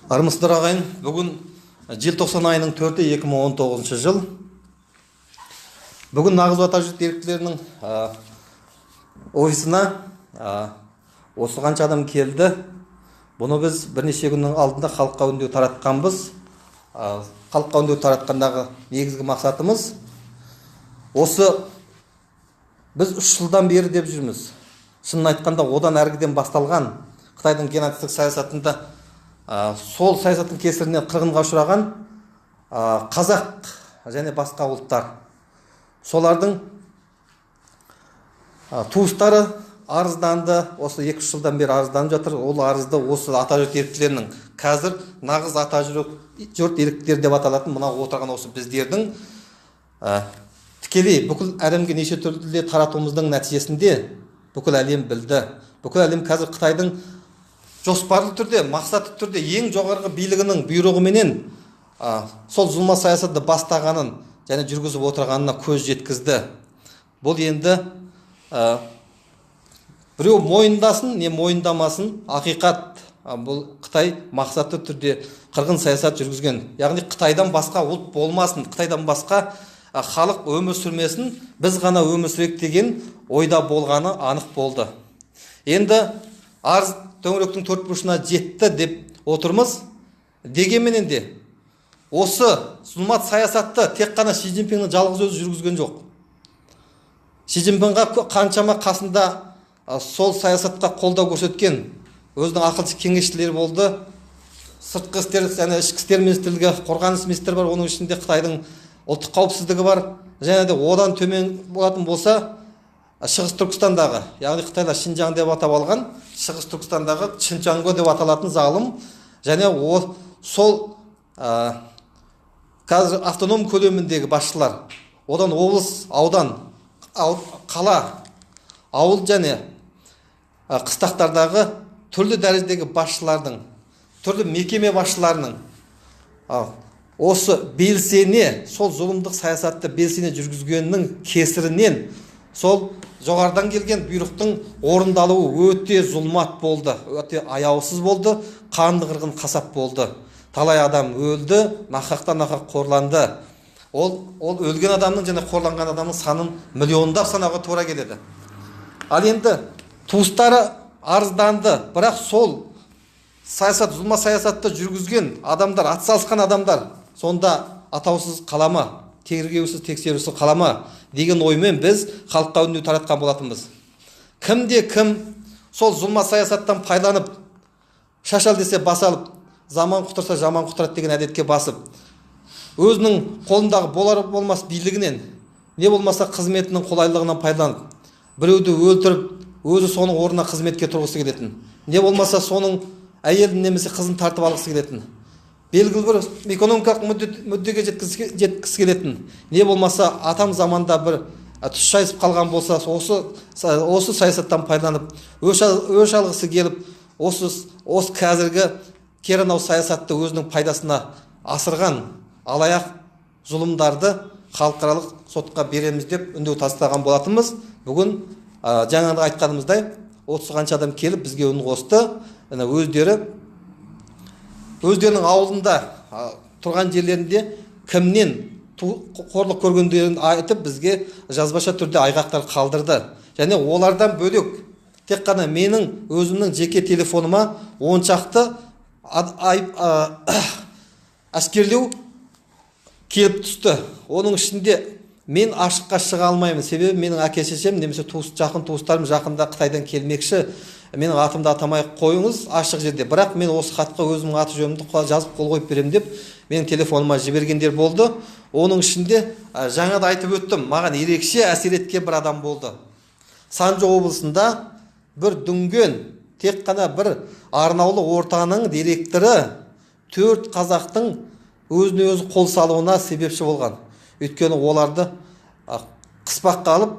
Армысыздар, ағайын! Бүгін желтоқсан айының 4-і, 2019 жыл. Бүгін нағыз Атажұрт еріктілерінің офисына осы қанша адам келді. Бұны біз бірнеше күннің алдында халыққа үндеу таратқанбыз. Халыққа үндеу таратқандағы негізгі мақсатымыз осы: біз 3 жылдан бері деп жүрміз. Шынын айтқанда, одан әргіден басталған Қытайдың геноцидтік саясатында, сол саясаттың кесірінен қырғынға ұшыраған қазақ және басқа ұлттар, солардың туыстары арызданды. Осы 2-3 жылдан бері арызданып жатыр. Ол арызды осы Атажұрт еріктілерінің, қазір нағыз Атажұрт еріктілері деп аталатын мына отырған осы біздердің тікелей бүкіл әлемге неше түрлі таратуымыздың нәтижесінде бүкіл әлем білді. Бүкіл әлем қазір Қытайдың жоспарлы түрде, мақсатты түрде ең жоғарғы билігінің бұйрығыменен сол зұлмат саясатты бастағанын және жүргізіп отырғанына көз жеткізді. Бұл енді біреу мойындасын не мойындамасын, ақиқат. Бұл Қытай мақсатты түрде қырғын саясат жүргізген, яғни Қытайдан басқа ұлт болмасын, Қытайдан басқа халық өмір сүрмесін, біз ғана өмір сүрейік деген ойда болғаны анық болды. Енді арыз төңіректің төрт бұрышына жетті деп отырмыз. Дегенменен де, осы зұлмат саясатты тек қана Си Цзиньпиннің жалғыз өзі жүргізген жоқ. Си Цзиньпинға қаншама қасында сол саясатқа қолдау көрсеткен өзінің ақылшы кеңесшілері болды. Сыртқы істер және ішкі істер министрлігі, қорғаныс министрі бар, оның ішінде Қытайдың ұлттық қауіпсіздігі бар және де одан төмен болатын болса, Шығыс Түркістандағы, яғни қытайлар Шинжаң деп атап алған Шығыс Түркістандағы Чинчанго деп аталатын залым және сол қазір автоном көлеміндегі басшылар, одан облыс, аудан, қала, ауыл және қыстақтардағы түрлі дәрежедегі басшылардың, түрлі мекеме басшыларының осы белсене сол зұлымдық саясатты белсене жүргізгенінің кесірінен сол жоғарыдан келген бұйрықтың орындалуы өте зұлмат болды, өте аяусыз болды, қанды қырғын, қасап болды. Талай адам өлді, нақақтан нақақ қорланды. Ол өлген адамның және қорланған адамның санын миллиондап санауға тура келеді. Ал енді туыстары арызданды, бірақ сол саясат, зұлмат саясатты жүргізген адамдар, атсалысқан адамдар сонда атаусыз қала ма, тергеусіз, тексерусіз қала ма деген оймен біз халыққа үндеу таратқан болатынбыз. Кімде кім сол зұлмат саясаттан пайдаланып, шаш ал десе бас алып, заман құтырса жаман құтырады деген әдетке басып, өзінің қолындағы болар болмас билігінен не болмаса қызметінің қолайлылығынан пайдаланып, біреуді өлтіріп, өзі соның орнына қызметке тұрғысы келетін, не болмаса соның әйелін немесе қызын тартып алғысы келетін, белгілі бір экономикалық мүддеге жеткісі келетін, не болмаса атам заманда бір түс шайысып қалған болса, осы саясаттан пайдаланып өш алғысы келіп, осы қазіргі керанау саясатты өзінің пайдасына асырған алаяқ зұлымдарды халықаралық сотқа береміз деп үндеу тастаған болатынбыз. Бүгін жаңағы айтқанымыздай, 30 қанша адам келіп, бізге үн қосты. Міне, өздері өздерінің ауылында, тұрған жерлерінде кімнен қорлық көргендерін айтып, бізге жазбаша түрде айғақтар қалдырды. Және олардан бөлек тек қана менің өзімнің жеке телефоныма 10 шақты әшкерелеу келіп түсті. Оның ішінде мен ашыққа шыға алмаймын, себебі менің әке шешем немесе туыс, жақын туыстарым жақында Қытайдан келмекші, менің атымды атамай ақ қойыңыз ашық жерде, бірақ мен осы хатқа өзімнің аты жөнімді жазып, қол қойып беремін деп менің телефоныма жібергендер болды. Оның ішінде жаңа да айтып өттім, маған ерекше әсер еткен бір адам болды. Санжо облысында бір дүнген, тек қана бір арнаулы ортаның директоры төрт қазақтың өзіне өзі қол салуына себепші болған. Өйткені оларды қыспаққа алып,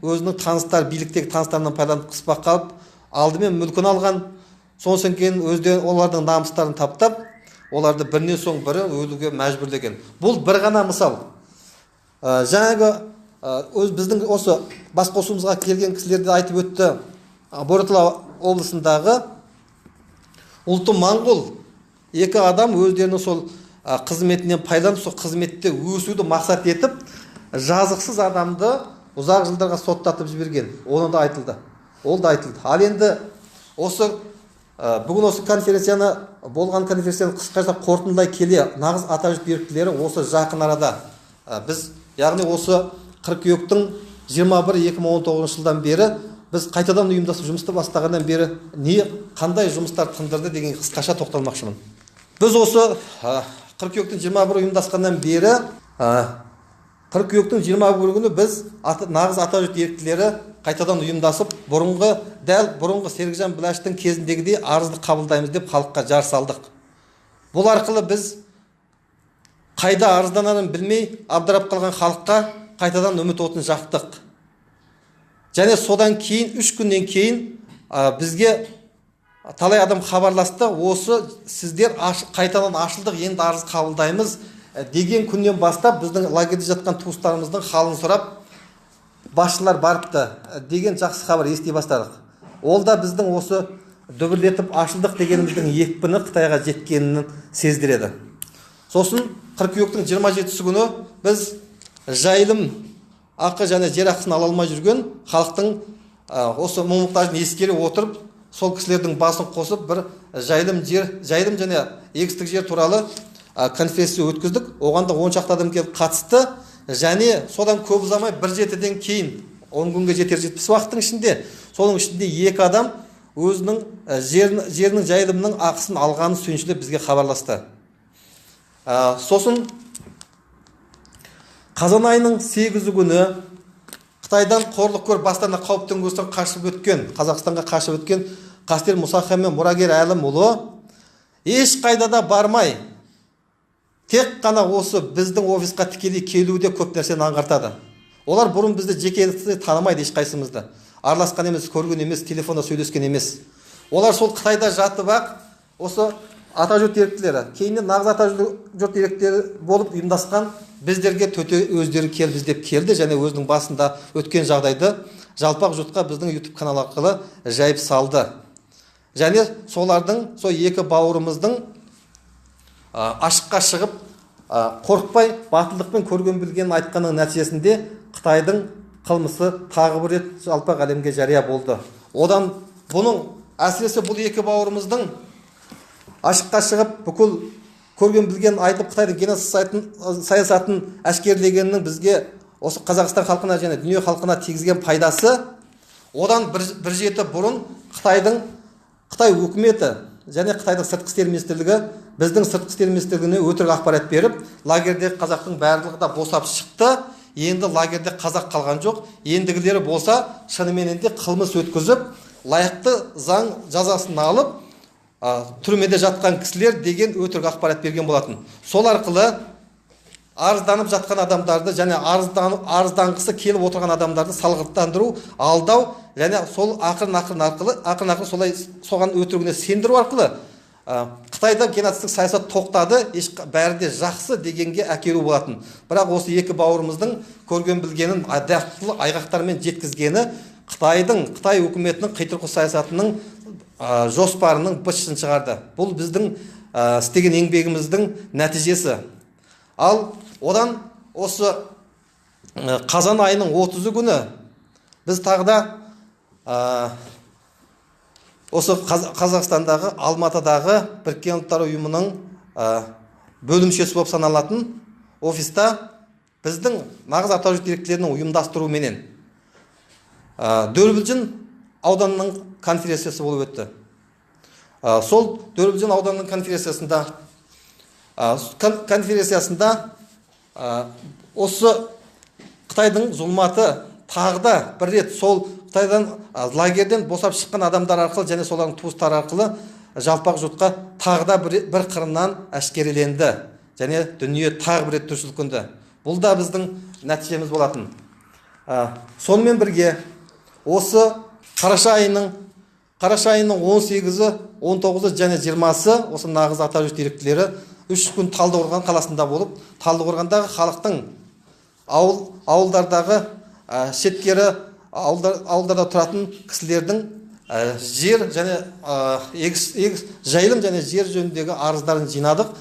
өзінің таныстар, биліктегі таныстарынан пайдаланып, қыспаққа алып, алдымен мүлкін алған, сосын кейін өздері олардың намыстарын таптап, оларды бірінен соң бірі өлуге мәжбүрлеген. Бұл бір ғана мысал. Жаңағы өз біздің осы басқосуымызға келген кісілер де айтып өтті. Боратала облысындағы ұлты моңғол. Екі адам өздерінің сол қызметінен пайдаланып, сол қызметте өсуді мақсат етіп, жазықсыз адамды ұзақ жылдарға соттатып жіберген. Оны да айтылды. Ол да айтылды. Ал енді осы бүгін осы конференцияны, болған конференцияны қысқаша қорытындылай келе, нағыз атажұрт еріктілері осы жақын арада біз, яғни осы қыркүйектің 21 2019 жылдан бері біз қайтадан ұйымдасып жұмысты бастағаннан бері не қандай жұмыстар тындырды деген қысқаша тоқталмақшымын. Біз осы қыркүйектің 21 ұйымдасқаннан бері, қыркүйектің 21 күні біз нағыз атажұрт еріктілері қайтадан ұйымдасып, бұрынғы, дәл бұрынғы Серікжан Біләштің кезіндегідей арызды қабылдаймыз деп халыққа жар салдық. Бұл арқылы біз қайда арызданарын білмей абдырап қалған халыққа қайтадан үміт отын жақтық. Және содан кейін 3 күннен кейін бізге талай адам хабарласты. Осы сіздер қайтадан ашылдық, енді арыз қабылдаймыз деген күннен бастап біздің лагерьде жатқан туыстарымыздың халін сұрап басшылар барыпты деген жақсы хабар ести бастадық. Ол да біздің осы дүбірлетіп ашылдық дегеніміздің екпіні Қытайға жеткенін сездіреді. Сосын қыркүйектің 27 күні біз жайылым ақы және жер ақысын ала алмай жүрген халықтың осы мұң мұқтажын ескере отырып, сол кісілердің басын қосып, бір жайылым жер, жайылым және егістік жер туралы конференция өткіздік. Оған да 10 шақты адам келіп қатысты. Және содан көп ұзамай, бір жетіден кейін, 10 күнге жетер жетпес уақыттың ішінде, соның ішінде екі адам өзінің жерінің, жайылымының ақысын алғанын сүйіншілеп бізге хабарласты. Сосын қазан айының 8 күні Қытайдан қорлық көріп, бастарына қауіптің көзден қашып өткен, Қазақстанға қашып өткен Қастер Мұсахан мен Мұрагер Әлімұлы ешқайда да бармай, тек қана осы біздің офисқа тікелей келуі де көп нәрсені аңғартады. Олар бұрын бізді жеке танымайды, ешқайсымызды араласқан емес, көрген емес, телефонда сөйлескен емес. Олар сол Қытайда жатып ақ осы атажұрт еріктілері, кейіннен нағыз атажұрт еріктілері болып ұйымдасқан біздерге төте өздері келіп іздеп келді және өзінің басында өткен жағдайды жалпақ жұртқа біздің Ютуб канал арқылы жайып салды. Және солардың, сол екі бауырымыздың ашыққа шығып, қорықпай, батылдықпен көрген білгенін айтқанның нәтижесінде Қытайдың қылмысы тағы бір рет жалпақ әлемге жария болды. Одан бұның, әсіресе бұл екі бауырымыздың ашыққа шығып, бүкіл көрген білгенін айтып, Қытайдың геноцид саясатын әшкерелегенінің бізге, осы Қазақстан халқына және дүние халқына тигізген пайдасы: одан бір жеті бұрын Қытай өкіметі және Қытайдың сыртқы істер министрлігі біздің сыртқы істер министрлігіне өтірік ақпарат беріп, лагерьдегі қазақтың барлығы да босап шықты, енді лагерьде қазақ қалған жоқ, ендігілері болса шыныменен де қылмыс өткізіп, лайықты заң жазасын алып, түрмеде жатқан кісілер деген өтірік ақпарат берген болатын. Сол арқылы арызданып жатқан адамдарды және арызданғысы келіп отырған адамдарды салғырттандыру, алдау және сол ақырын ақырын арқылы, ақырын ақырын солай соған өтірігіне сендіру арқылы Қытайда геноцидтік саясат тоқтады, еш бәрі де жақсы дегенге әкелу болатын. Бірақ осы екі бауырымыздың көрген білгенін дәл айғақтармен жеткізгені Қытайдың, Қытай үкіметінің қитұрқы саясатының жоспарының быт-шытын шығарды. Бұл біздің істеген еңбегіміздің нәтижесі. Ал одан осы қазан айының 30 күні біз тағы да осы Қазақстандағы, Алматыдағы Біріккен Ұлттар Ұйымының бөлімшесі болып саналатын офиста біздің нағыз атажұрт еріктілерінің ұйымдастыруыменен Дөрбілжін ауданының конференциясы болып өтті. Сол Дөрбілжін ауданының конференциясында осы Қытайдың зұлматы тағы да бір рет сол Қытайдан, лагерьден босап шыққан адамдар арқылы және солардың туыстары арқылы жалпақ жұртқа тағы да бір қырынан әшкереленді және дүние тағы бір рет дүр сілкінді. Бұл да біздің нәтижеміз болатын. Сонымен бірге осы қараша айының 18-і, 19-ы және 20-сы осы нағыз атажұрт еріктілері 3 күн Талдықорған қаласында болып, Талдықорғандағы халықтың, ауылдардағы, шеткері ауылдарда тұратын кісілердің жер және егіс жайылым және жер жөніндегі арыздарын жинадық.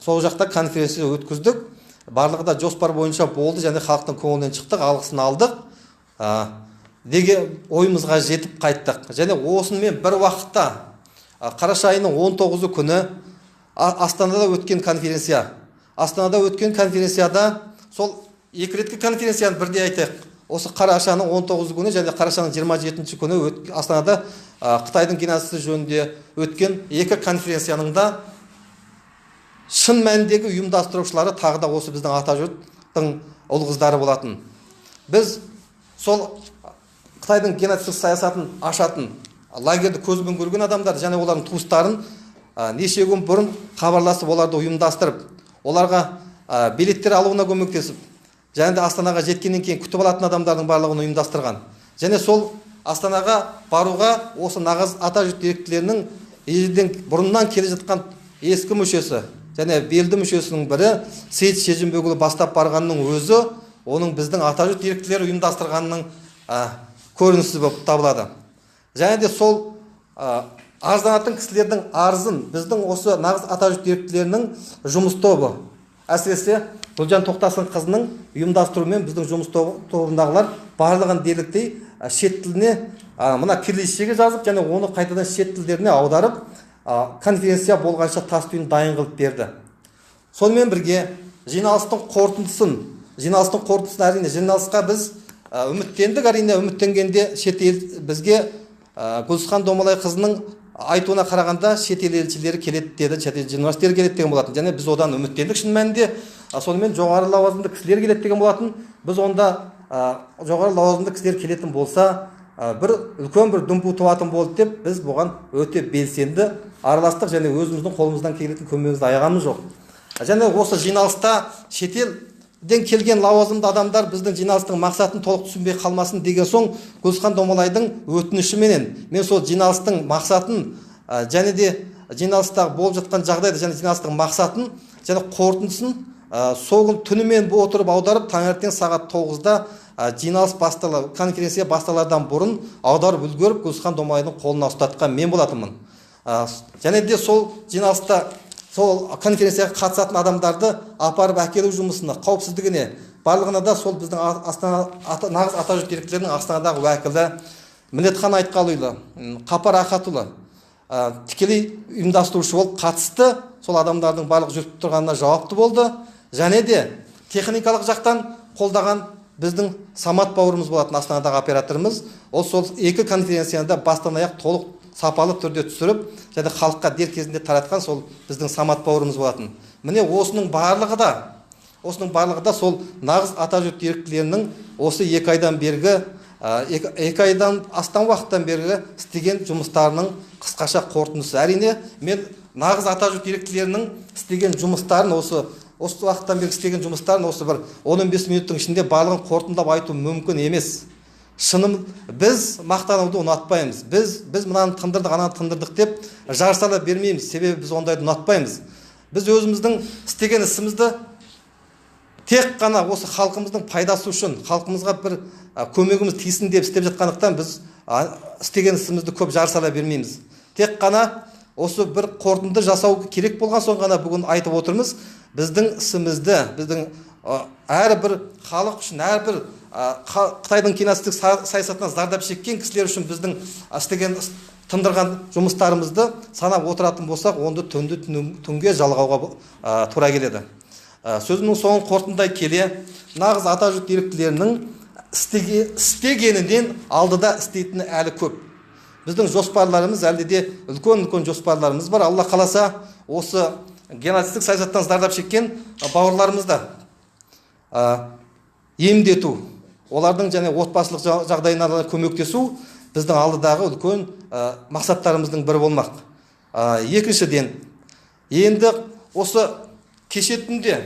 Сол жақта конференция өткіздік. Барлығы да жоспар бойынша болды және халықтың көңілінен шықтық, алғысын алдық. Деген ойымызға жетіп қайттық. Және осынымен бір уақытта қараша айының 19 күні Астанада өткен конференция. Астанада өткен конференцияда сол екі реткі конференцияны бірдей айтайық. Осы қарашаның 19 күні және қарашаның 27 күні Астанада Қытайдың геноциді жөнінде өткен екі конференцияның да шын мәніндегі ұйымдастырушылары тағы да осы біздің атажұрттың ұл-қыздары болатын. Біз сол Қытайдың геноцидтік саясатын ашатын лагерді көзбен көрген адамдар және олардың туыстарын неше күн бұрын хабарласып, оларды ұйымдастырып, оларға билеттер алуына көмектесіп, және де Астанаға жеткеннен кейін күтіп алатын адамдардың барлығын ұйымдастырған. Және сол Астанаға баруға осы нағыз атажұрт еріктілерінің ежелден бұрыннан келе жатқан ескі мүшесі және белді мүшесінің бірі Сейіт Шежінбекұлы бастап барғанның өзі оның біздің атажұрт еріктілері ұйымдастырғанның көрінісі болып табылады. Және де сол арызданатын кісілердің арызын біздің осы нағыз атажұрт еріктілерінің жұмыс тобы, әсіресе Гүлжан Тоқтасын қызының ұйымдастыруымен біздің жұмыс тобындағылар барлығын дерліктей шет тіліне, мына кирилличеге жазып және оны қайтадан шет тілдеріне аударып, конференция болғанша тас түйін дайын қылып берді. Сонымен бірге жиналыстың қорытындысын әрине жиналысқа біз үміттендік, әрине үміттенгенде шет ел бізге Гүлсхан Домалай қызының айтуына қарағанда шет ел елшілері келеді деді, шет ел журналистері келеді деген болатын. Және біз одан үміттендік шын мәнінде. Сонымен жоғары лауазымды кісілер келеді деген болатын. Біз онда жоғары лауазымды кісілер келетін болса, бір үлкен бір дүмпу туатын болды деп біз бұған өте белсенді араластық және өзіміздің қолымыздан келетін көмегімізді аяғанымыз жоқ. Және осы жиналыста шетелден келген лауазымды адамдар біздің жиналыстың мақсатын толық түсінбей қалмасын деген соң Гүлсхан Домалайдың өтінішіменен мен сол жиналыстың мақсатын және де жиналыстағы болып жатқан жағдайды және жиналыстың мақсатын және қорытындысын сол күн түнімен отырып аударып таңертең сағат 9-да жиналыс басталар, конференция басталардан бұрын аударып үлгеріп Гүлсхан Домалайдың қолына ұстатқан мен болатынмын. Және де сол жиналыста сол конференцияға қатысатын адамдарды апарып әкелу жұмысына, қауіпсіздігіне, барлығына да сол біздің Астана, нағыз атажұрт еріктілерінің Астанадағы уәкілі Мілетхан Айтқалыұлы, Қапар Ахатұлы тікелей ұйымдастырушы болып қатысты, сол адамдардың барлық жүріп тұрғанына жауапты болды. Және де техникалық жақтан қолдаған біздің Самат бауырымыз болатын Астанадағы операторымыз, ол сол екі конференцияны да бастан аяқ толық сапалы түрде түсіріп және халыққа дер кезінде таратқан сол біздің Самат бауырымыз болатын. Міне осының барлығы да сол нағыз атажұрт еріктілерінің осы екі айдан бергі, екі айдан астам уақыттан бергі істеген жұмыстарының қысқаша қорытындысы. Әрине, мен нағыз атажұрт еріктілерінің істеген жұмыстарын осы уақыттан бері істеген жұмыстарын осы бір 15 минуттың ішінде барлығын қорытындылап айту мүмкін емес. Шыным, біз мақтануды ұнатпаймыз. Біз мынаны тындырдық, ананы тындырдық деп жар сала бермейміз. Себебі біз ондайды ұнатпаймыз. Біз өзіміздің істеген ісімізді тек қана осы халқымыздың пайдасы үшін, халқымызға бір көмегіміз тисін деп істеп жатқандықтан біз істеген ісімізді көп жар сала бермейміз. Тек қана осы бір қорытынды жасау керек болған соң ғана бүгін айтып отырмыз. Біздің ісімізді, біздің әрбір халық үшін, әрбір Қытайдың геноцидтік саясатынан зардап шеккен кісілер үшін біздің істеген тындырған жұмыстарымызды санап отыратын болсақ, онды түнді түнге жалғауға тура келеді. Сөзімнің соңын қорытындай келе, нағыз атажұрт еріктілерінің істегенінен алдыда істейтіні әлі көп. Біздің жоспарларымыз әлі де үлкен-үлкен жоспарларымыз бар. Алла қаласа, осы геноцидтік саясаттан зардап шеккен бауырларымызды емдету, олардың және отбасылық жағдайына көмектесу біздің алдыдағы үлкен мақсаттарымыздың бірі болмақ. Екіншіден, енді осы кеше түнде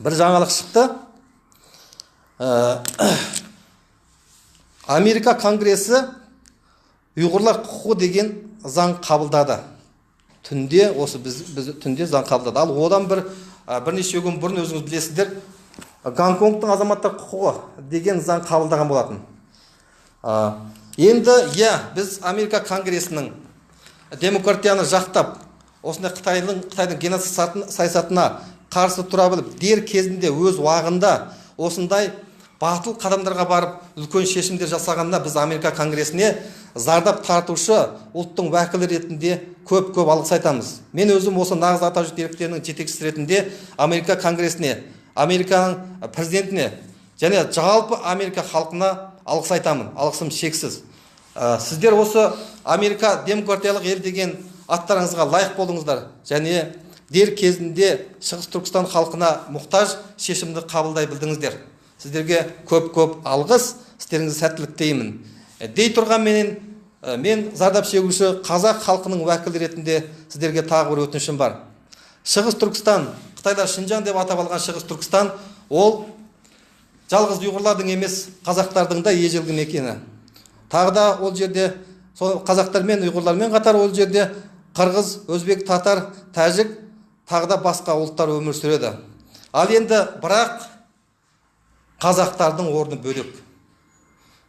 бір жаңалық шықты. Америка Конгресі ұйғырлар құқығы деген заң қабылдады. Түнде, осы біз түнде заң қабылдады. Ал одан бірнеше күн бұрын өзіңіз білесіздер, Гонконгтың азаматтар құқығы деген заң қабылдаған болатын. Енді иә, біз Америка Конгресінің демократияны жақтап, осындай Қытайдың геноцид саясатына қарсы тұра біліп, дер кезінде өз уағында осындай батыл қадамдарға барып үлкен шешімдер жасағанына біз Америка Конгресіне зардап тартушы ұлттың уәкілі ретінде көп-көп алғыс айтамыз. Мен өзім осы нағыз атажұрт еріктерінің жетекшісі ретінде Америка Конгресіне, Американың президентіне және жалпы Америка халқына алғыс айтамын. Алғысым шексіз. Сіздер осы Америка демократиялық ел деген аттарыңызға лайық болдыңыздар және дер кезінде Шығыс Түркістан халқына мұқтаж шешімді қабылдай білдіңіздер. Сіздерге көп-көп алғыс, сіздеріңізге сәттілік тілеймін. Дей тұрғанменен, мен зардап шегуші қазақ халқының уәкілі ретінде сіздерге тағы бір өтінішім бар. Шығыс Түркістан, Қытайлар Шынжаң деп атап алған Шығыс Түркістан, ол жалғыз ұйғырлардың емес, қазақтардың да ежелгі мекені. Тағы да ол жерде сол қазақтармен, ұйғырлармен қатар ол жерде қырғыз, өзбек, татар, тәжік, тағы да басқа ұлттар өмір сүреді. Ал енді бірақ қазақтардың орны бөлек.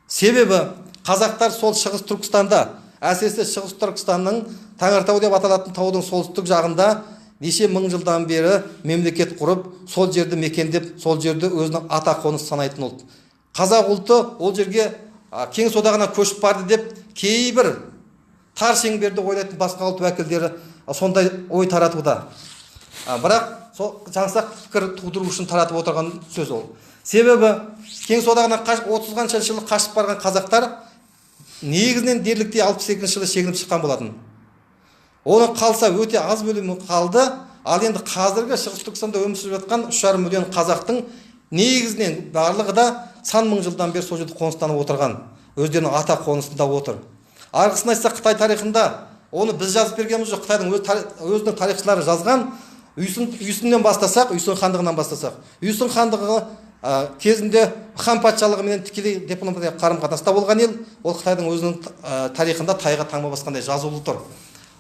Себебі қазақтар сол Шығыс Түркістанда, әсіресе Шығыс Түркістанның Тәңіртау деп аталатын таудың солтүстік жағында неше мың жылдан бері мемлекет құрып, сол жерді мекендеп, сол жерді өзінің ата қонысы санайтын ұлт. Қазақ ұлты ол жерге Кеңес одағына көшіп барды деп кейбір тар шеңберде ойлайтын басқа ұлт уәкілдері сондай ой таратуда. Бірақ сол жаңсақ пікір тудыру үшін таратып отырған сөз ол. Себебі Кеңес одағына 30-ға жылы қашып барған қазақтар негізінен дерліктей 62 жылы шегініп шыққан болатын. Оның қалса өте аз бөлімі қалды. Ал енді қазіргі Шығыс Түркістанда өмір сүріп жатқан 3,5 миллион қазақтың негізінен барлығы да сан мың жылдан бері сол жерде қоныстанып отырған, өздерінің ата қонысында отыр. Арғысын айтсақ, Қытай тарихында оны біз жазып бергеніміз жоқ, Қытайдың өзінің тарихшылары жазған. Үйсіннен бастасақ, Үйсін хандығынан бастасақ, Үйсін хандығы кезінде хан патшалығыменен тікелей дипломатиялық қарым-қатынаста болған ел, ол Қытайдың өзінің тарихында тайға таңба басқандай жазулы тұр.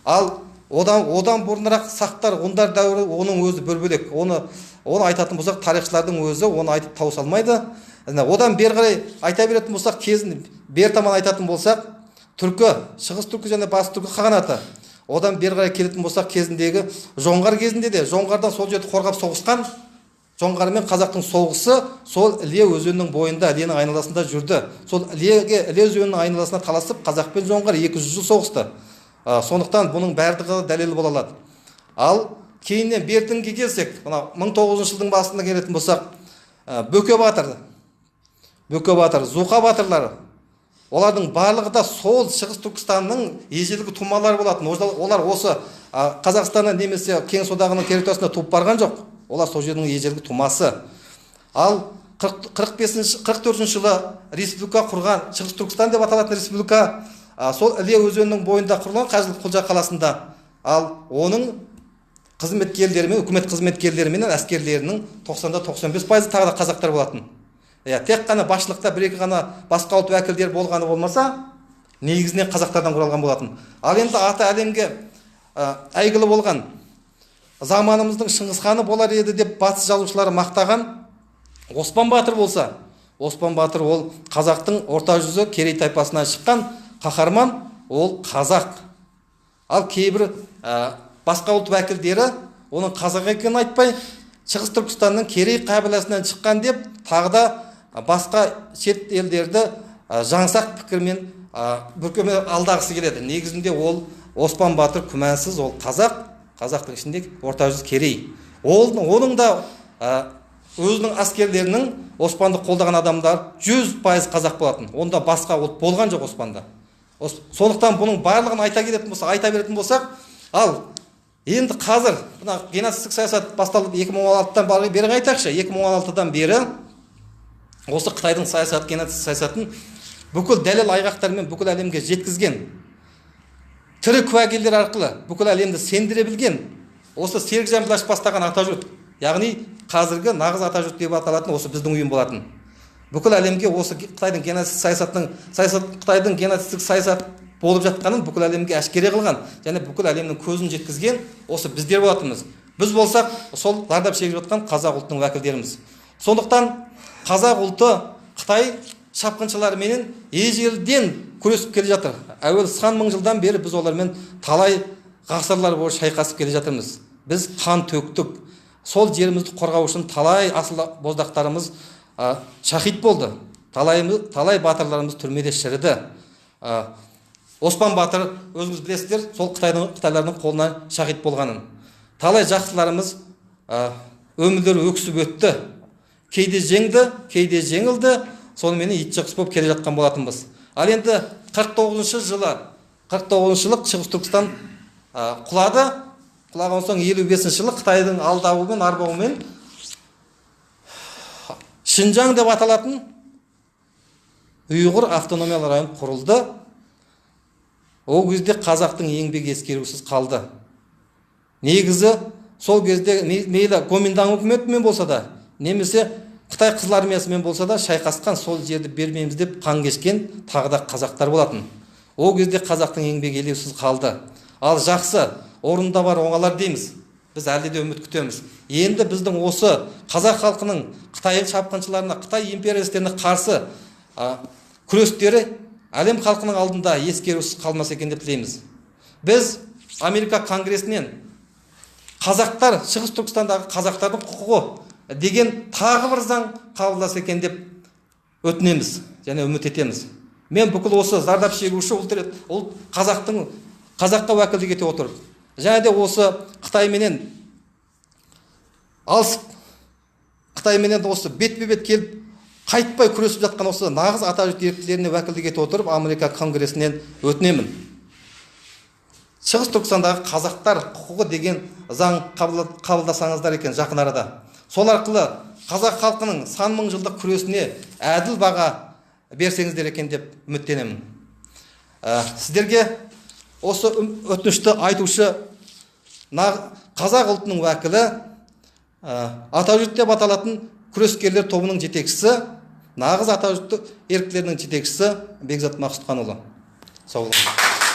Ал одан бұрынырақ сақтар, ғұндар дәуірі, оның өзі бір бөлек. Оны айтатын болсақ, тарихшылардың өзі оны айтып тауыса алмайды. Одан бері қарай айта беретін болсақ, кезін бер таман айтатын болсақ, түркі, Шығыс түркі және Батыс түркі қағанаты. Одан бері қарай келетін болсақ, кезіндегі жоңғар кезінде де жоңғардан сол жерді қорғап соғысқан жоңғар мен қазақтың соғысы сол Іле өзенінің бойында, Іленің айналасында жүрді. Сол Іле өзенінің айналасына таласып қазақ пен жоңғар 200 жыл соғысты. Сондықтан бұның барлығы дәлел бола алады. Ал кейіннен бертінге келсек, мына 1900 жылдың басында келетін болсақ, Бөке батыр, Зуқа батырлары, олардың барлығы да сол Шығыс Түркістанның ежелгі тумалары болатын. Олар осы Қазақстанның немесе Кеңес одағының территориясында туып барған жоқ. Олар сол жердің ежелгі тумасы. Ал 44 жылы республика құрған, Шығыс Түркістан деп аталатын республика сол Іле өзенінің бойында құрылған Қажылық Құлжа қаласында. Ал оның қызметкерлері мен үкімет қызметкерлері мен әскерлерінің 90-95% тағы да қазақтар болатын. Тек қана басшылықта бір-екі ғана басқа ұлт уәкілдері болғаны болмаса, негізінен қазақтардан құралған болатын. Ал енді аты әлемге әйгілі болған заманымыздың Шыңғыс ханы болар еді деп батыс жазушылары мақтаған Оспан батыр болса, Оспан батыр ол қазақтың орта жүзі Керей тайпасынан шыққан қаһарман, ол қазақ. Ал кейбір басқа ұлт уәкілдері оның қазақ екенін айтпай, Шығыс Түркістанның Керей қабиласынан шыққан деп тағы да басқа шет елдерді жаңсақ пікірмен бүркеме алдағысы келеді. Негізінде ол Оспан батыр күмәнсіз ол қазақ, қазақтың ішінде орта жүз Керей. Оның да өзінің әскерлерінің Оспанды қолдаған адамдар 100% қазақ болатын. Онда басқа ұлт болған жоқ Оспанда. Сондықтан бұның барлығын айта беретін болсақ, ал енді қазір мына геноцидтік саясат басталып 2016-дан бері айтайықшы, 2016-дан бері осы Қытайдың саясат, геноцид саясатын бүкіл дәлел айғақтармен бүкіл әлемге жеткізген, тірі куәгерлер арқылы бүкіл әлемді сендіре білген осы Серікжан Біләш бастаған атажұрт, яғни қазіргі нағыз атажұрт деп аталатын осы біздің ұйым болатын. Бүкіл әлемге осы Қытайдың геноцид саясатының Қытайдың геноцидтік саясат болып жатқанын бүкіл әлемге әшкере қылған және бүкіл әлемнің көзін жеткізген осы біздер болатынбыз. Біз болсақ сол зардап шегіп жатқан қазақ ұлтының уәкілдеріміз. Сондықтан қазақ ұлты Қытай шапқыншыларыменен ежелден күресіп келе жатыр. Әуел сан мың жылдан бері біз олармен талай ғасырлар бойы шайқасып келе жатырмыз. Біз қан төктік. Сол жерімізді қорғау үшін талай асыл боздақтарымыз шахид болды. Талай батырларымыз түрмеде шіріді. Оспан батыр, өзіңіз білесіздер, сол қытайлардың қолына шахид болғанын. Талай жақсыларымыз өмірлері өксіп өтті. Кейде жеңді, кейде жеңілді, сонымен ит жықыс болып келе жатқан болатынбыз. Ал енді 49 жылы, 49 жылы Шығыс Түркістан құлады. Құлаған соң 55 жылы Қытайдың алдауымен, арбауымен Шынжаң деп аталатын Ұйғыр автономиялы район құрылды. Ол кезде қазақтың еңбегі ескерусіз қалды. Негізі сол кезде мейлі Гоминдаң үкіметімен болса да, немесе Қытай Қызыл армиясымен болса да шайқасқан, сол жерді бермейміз деп қан кешкен тағы да қазақтар болатын. Ол кезде қазақтың еңбегі елеусіз қалды. Ал жақсы, орында бар оңалар дейміз. Біз әлі де үміт күтеміз. Енді біздің осы қазақ халқының Қытай шапқыншыларына, Қытай империалистеріне қарсы күрестері әлем халқының алдында ескерусіз қалмас екен деп тілейміз. Біз Америка Конгресінен қазақтар, Шығыс Түркістандағы қазақтардың құқығы деген тағы бір заң қабылдаса екен деп өтінеміз және үміт етеміз. Мен бүкіл осы зардап шегуші ұлт қазақтың, қазаққа уәкілдік ете отырып, және де осы Қытайменен алысып, Қытайменен осы бетпе-бет келіп қайтпай күресіп жатқан осы нағыз атажұрт еріктілеріне уәкілдік ете отырып, Америка Конгресінен өтінемін. Шығыс Түркістандағы қазақтар құқығы деген заң қабылдасаңыздар екен жақын арада. Сол арқылы қазақ халқының сан мың жылдық күресіне әділ баға берсеңіздер екен деп үміттенемін. Сіздерге осы өтінішті айтушы қазақ ұлтының уәкілі, атажұрт деп аталатын күрескерлер тобының жетекшісі, нағыз атажұрт еріктілерінің жетекшісі Бекзат Мақсұтханұлы. Сау болыңыз.